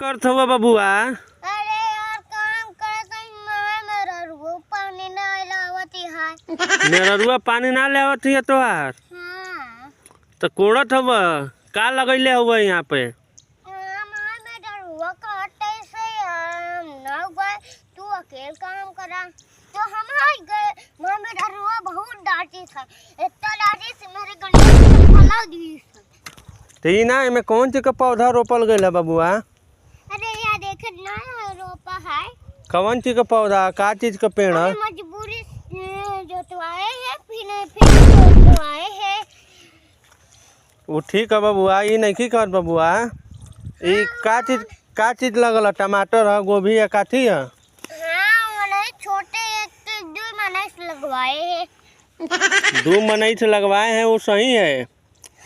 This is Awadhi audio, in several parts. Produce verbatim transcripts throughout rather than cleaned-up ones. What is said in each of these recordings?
करत हउआ बबुआ? अरे यार, काम करत हई, मैं मेहररुआ पानी ना लावत है। मेहररुआ पानी ना लावत है तोहार? हाँ। तो कोड़त हउआ, का लगइले हउआ यहाँ पे? हाँ, मैं मेहररुआ कहते से यार, हम ना गए, तू अकेल काम करा। तो हम आ गए, मैं मेहररुआ बहुत डांटी था, इतना डांटी से मेरे गले में फला दी। तो ई ना, एमे कौन चीज के पौधा रोपल गइल है बबुआ? अरे यार, देखत ना है, रोपा है। कौन चीज के पौधा, का चीज के पेड़ है? अरे मजबूरी से जोतवाए है, फिर, फिर जोतवाए है। वो ठीक है बबुआ, ई नहीं की कहत बबुआ, ई हाँ, का चीज, हाँ। का चीज लगल है? टमाटर है, गोभी है, काथी है? हाँ, वो नहीं, छोटे एक दो मनई से लगवाए हैं। दो मनई से लगवाए हैं, वो सही है।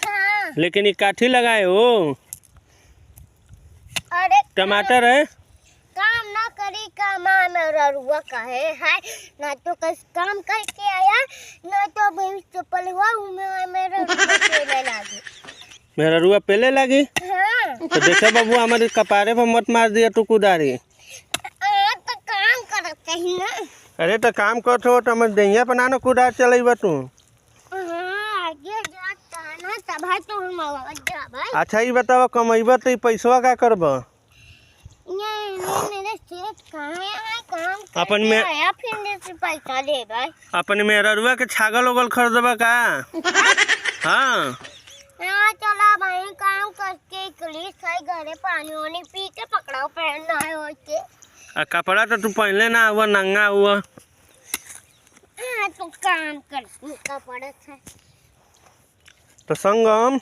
हाँ। लेकिन ये काठी लगाए हो? अरे टमाटर है? काम ना करी का, माँ मेहररुआ कहे है, ना तो कस काम करके आया, ना तो अभी चप्पल हुआ, उमे मेहररुआ पेले लागी। मेहररुआ पेले लागी? हाँ। तो देखे बबुआ, हमारे कपारे पर मत मार दिया तू कुदारी। आ, तो काम करत ही ना। अरे तो काम करत हो तो हमर देहिया पर ना, ना कुदार चलइबा तू। हाँ, आगे जात ना, तब है तो हम आवत जाबै। अच्छा, ई बतावा, कमइबा तो ई पैसवा का करबा? ये, ये मेरे सेठ कहाँ है? काम अपन करके में आया, फिर मेरे से पैसा लेबै। अपन मेहररुआ के छागल ओगल खरीदबा का? हाँ। हाँ, चला भाई, काम करके इकली सही घरे पानी वानी पी के पकड़ाव पहनना है होके। आ कपड़ा तो तू पहनले ना हुआ, नंगा हुआ। हाँ, तो काम करके कपड़ा था। तो संगम,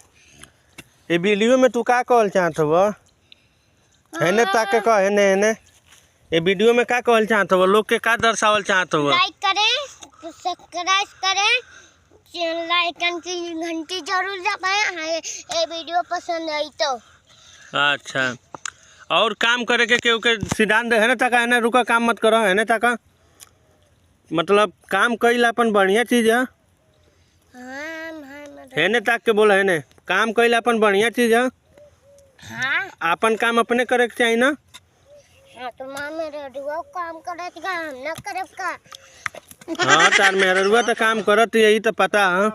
ये वीडियो में तू का कहल चाहत हव? हेने ताके कह, हेने, हेने। ये वीडियो में का कहल चाहत हव? लोग के का दर्शावल चाहत हव? Like करें, subscribe करें, channel icon की घंटी जरूर दबाएं। हाँ, ये, ये वीडियो पसंद आई तो। अच्छा, और काम करे के केहू के सिद्धांत हेने ताका, हेने रुका, काम मत करो, हेने ताका। मतलब काम कइल अपन बढ़िया चीज है। हाँ, हाँ, मतलब हेने ताक के बोला, हेने। काम कइल अपन बढ़िया चीज है। हाँ। आपन काम अपने करे के चाही ना। हाँ, तो माँ मेहररुआ काम करत का, हम ना करब का? हाँ, तार मेहररुआ तो काम करत है, यही तो पता है।